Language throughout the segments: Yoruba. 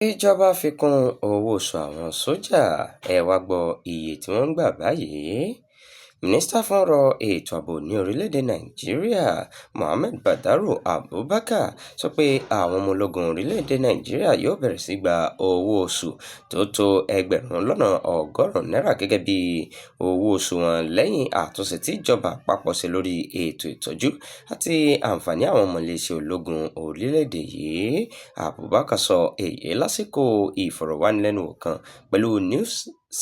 Ìjọba fi kún owó-oṣù àwọn sójà, ẹ wá gbọ́ iye tí wọ́n ń gbà báyìí. Mínísítà fún ọ̀rọ̀ ètò ààbò ní orílẹ̀-èdè Nàìjíríà, Mohammed Badaru Abubakar, sọ pé àwọn ọmọ ológun orílẹ̀-èdè Nàìjíríà yóò bẹ̀rẹ̀ sí gba owó oṣù tó tó 100,000 náírà gẹ́gẹ́ bí owó oṣù wọn lẹ́yìn àtúnṣe tí ìjọba àpapọ̀ ṣe lórí ètò ìtọ́jú àti àǹfààní àwọn ọmọ iléeṣẹ́ ológun orílẹ̀-èdè yìí. Abubakar sọ èyí lásìkò ìfọ̀rọ̀wánilẹ́nuwò kan pẹ̀lú News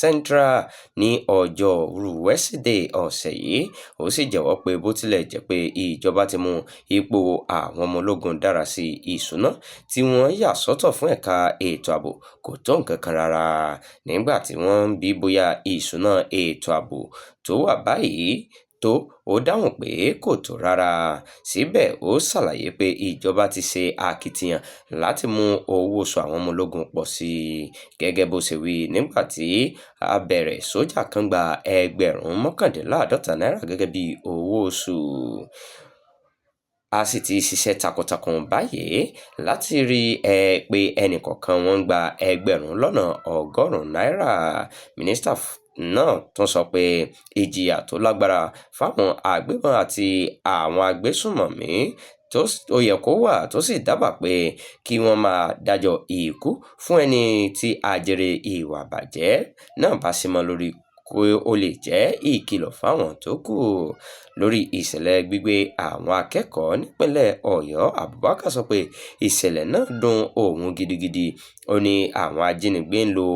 Central ní Ọjọ́rú wẹ́sídẹ̀ẹ́ ọ̀sẹ̀ yìí, ó sì jẹ́wọ́ pé bó tilẹ̀ jẹ́ pé ìjọba ti mú ipò àwọn ọmọ ológun dára sí, ìṣúná tí wọ́n yà sọ́tọ̀ fún ẹ̀ka ètò ààbò kò tó nǹkan kan rárá. Nígbà tí wọ́n bíi bóyá ìṣúná ètò ààbò tó wà báyìí tó, ó dáhùn pé kò tó rárá. Síbẹ̀, ó ṣàlàyé pé ìjọba ti ṣe akitiyan láti mú owó oṣù àwọn ọmọ ológun pọ̀ sí i. Gẹ́gẹ́ bó ṣe wí, nígbà tí abẹ̀rẹ̀ sójà kan gba 49,000 náírà gẹ́gẹ́ bí owó oṣù, a sì ti ṣiṣẹ́ takuntakun báyìí láti rí i pé ẹnìkọ̀ọ̀kan wọn ń gba 100,000 náírà. Mínísítà náà tún sọ pé ìjìyà tó lágbára fáwọn agbébọn àti àwọn agbésùnmọ̀mí tó yẹ kó wà, tó sì dábàá pé kí wọ́n máa dájọ́ ikú fún ẹni tí ajere ìwà ìbàjẹ́ náà bá símọ́ lórí kí ó lè jẹ́ ìkìlọ̀ fáwọn tó kù. Lórí ìṣẹ̀lẹ̀ gbígbé àwọn akẹ́kọ̀ọ́ nípínlẹ̀ Ọ̀yọ́, Abubakar sọ pé ìṣẹ̀lẹ̀ náà dun òun gidigidi. Ó ní àwọn ajínigbé ń lo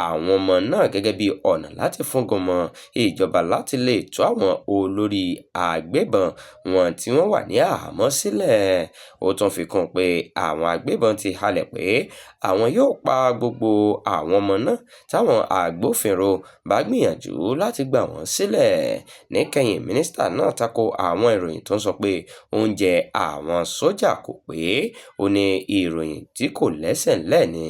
àwọn ọmọ náà gẹ́gẹ́ bí ọ̀nà láti fúngun mọ́ ìjọba láti lè tú àwọn olórí agbébọn wọn tí wọ́n wà ní àhámọ́ sílẹ̀. Ó tún fi kún un pé àwọn agbébọn ti halẹ̀ pé àwọn yóò pa gbogbo àwọn ọmọ náà táwọn agbófinró bá gbìyànjú láti gbà wọ́n sílẹ̀. Níkẹyìn, mínísítà náà tako àwọn ìròyìn tó ń sọ pé oúnjẹ àwọn sójà kò pé, ó ní ìròyìn tí kò lẹ́sẹ̀ ńlẹ̀ ni.